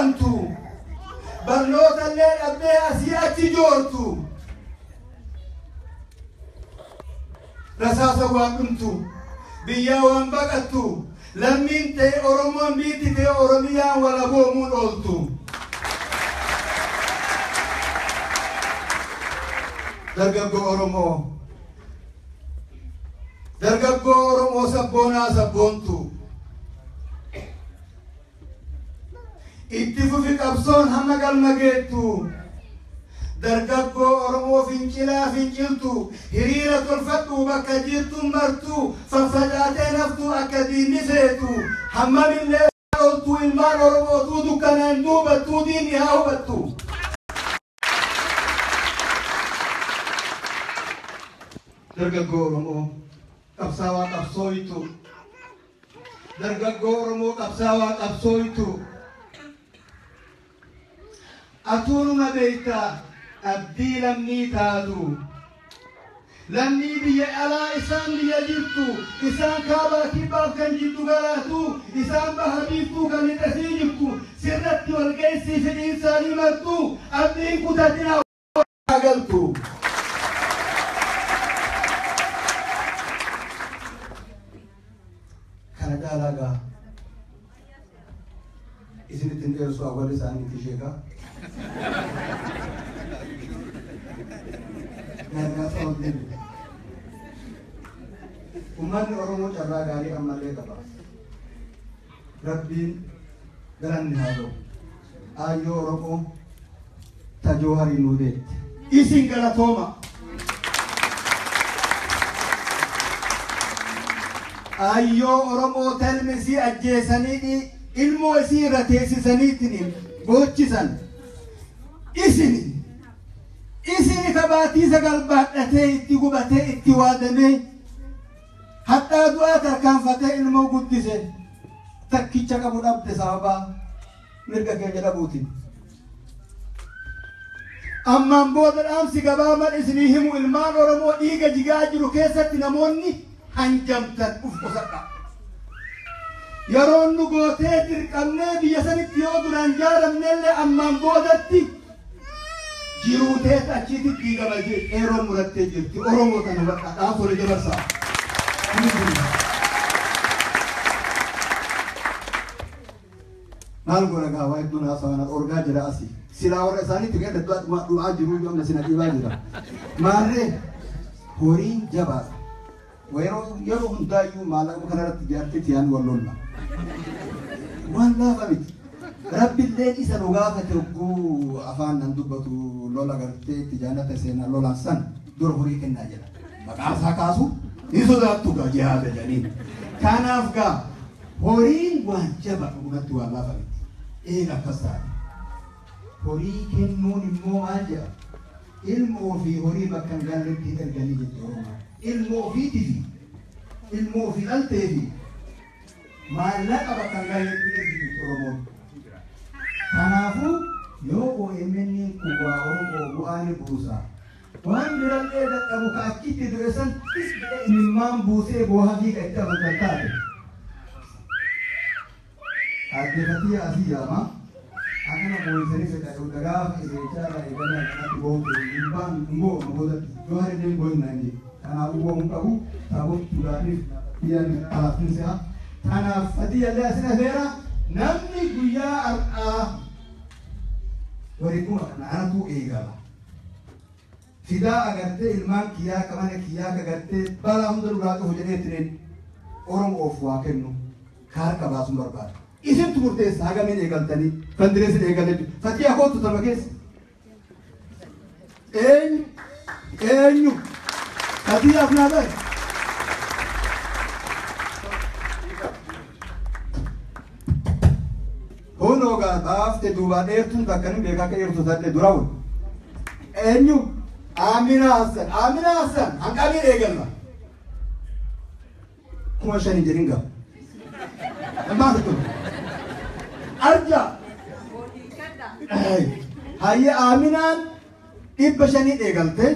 dirqamtu. Barnoota illee dhabdee asii achi joortu. Rasaasa waan dhumtu. Biyyaa waan baqattu. Lammiin ta'e Oromoon biitti ta'e Oromiyaan walaboomuun ooltu. Dargaggoo Oromoo. Dargaggoo Oromoo sabboonaa sabboontu. Itti fufi qabsoon hamma galma geettu. Dargaggoo Oromoo fincilaa finciltu. Hiriira tolfadhu bakka jirtu martu. Faffacaatee naftu akka diinni feetu. Hammamillee ooltu ilmaan Oromootuu dukkanaan duubattuu diinni haa hubattu. Dargaggoo Oromoo qabsaawaa qabsooytu. Dargaggoo Oromoo qabsaawaa qabsooytu. Atuunuma beektaa abdii lammii taatu. Lammii biyya alaa isaan biyya jirtu, isaan kaabaa kibbaaf kan jiddu galaatu, isaan baha biiftuu kan lixasii jirtu, sirratti wal geessii fedhiin isaanii martu, abdiin kutatinaa galtu. Kana caalaa gaa isinitti hin dheersu awwal isaaniiti sheekaa. Gargaarsa waliin. Uummanni Oromoo carraa gaarii ammallee qaba. Rabbiin galanni haa ta'u. Aayyoo Oromoo tajoo harii nuu deetti. Isin galatooma. Aayyoo Oromoo talmi isii ajjeesanii ilmoo isii irra teessisaniitiin goochisan. Isin isin kabaatii sagal baadhatee itti gubatee itti waadamee hadhaa du'aa tarkaanfatee ilmoo guddise takkicha qabu dhabde sababaa mirga keenya dhabuutiin. Ammaan booda dhaamsi gabaaban isinii himu ilmaan Oromoo dhiiga jigaa jiru keessatti namoonni hanjamtan uf qusadha. Yeroon nu gootee dirqamnee biyya sanitti yoo duraan jaaramnellee ammaan boodatti jiruutee achiitti diigama jee qeeroon murattee jirti. Oromoo tana hubadhaa dhaamsa walii dabarsaa. Maal goona gaa waa hedduun haasawaan orgaa jira asii. Silaa warra isaaniitti gadi du'aa jiru amma sina dhiibaa jira. Maarree horiin jabaadha. Yeroo hundaayyuu maallaqa kanarratti jaartii tiyaan wal lolla. Waan laafa miti. Rabbilleen isa nu gaafate hogguu afaan nan dubbatu lola gartee itti jaannata seenaa lolaan san dura horii kennaa jedha. Maqaa isaa kaasu hin sodaattu gaa jihaada jedhaniin. Kanaaf gaa horiin waan jaba dhugumatti waan laafa miti. Eega akkas taate. Horii kennuun immoo maal jedha? Ilmoo fi horii bakka hin galletti hin erganii jette Oromoon. Ilmoo ofiitii fi ilmoo ofii dhaltee fi maallaqa bakka hin galletti hin ergi jette Oromoon. Kanaafuu yoo OMN kun waa Oromoo bu'aa ni buusa. Waan birallee dadhabu ka achitti du'e san imimmaan buusee booha fi ka itti amantan taate. Aadde Fatiyaa asii yaama. Akkana boo'isanii fedha gaafa irreechaa irraa eegalee akkanatti boo'u hin baan hin boo'u boodatti yoo harreen boo'in naan jedhe. Kanaafuu boo'uu hin qabu. Taabota dhugaatiif Fatiyaan alaafin si'a. Kanaaf Fatiyaallee asin afeera namni guyyaa har'aa wareeguma kana anatu eegala. Fidaa agartee ilmaan kiyyaa ka mana kiyyaa ka gartee balaa hunda duraa dhufu jedhee ittiin Oromoof waa kennu ka harka baasuun barbaada. Isintu murteessa hagamiin eegaltanii fundraising eegalee jiru. Fatiyaa kootu tama keessa. Eenyu eenyu Fatiyaaf naa bahe. Hunoo gaa baafte duubaa dheertuun takka ni beekaa akka dheertu taate dura wal. Eenyu Amina Hassan Amina Hassan hanqamiin eegalla. 5,000 jedhin gaa. Maal kun? Arja. Hayyee Aminaan 500 eegalte.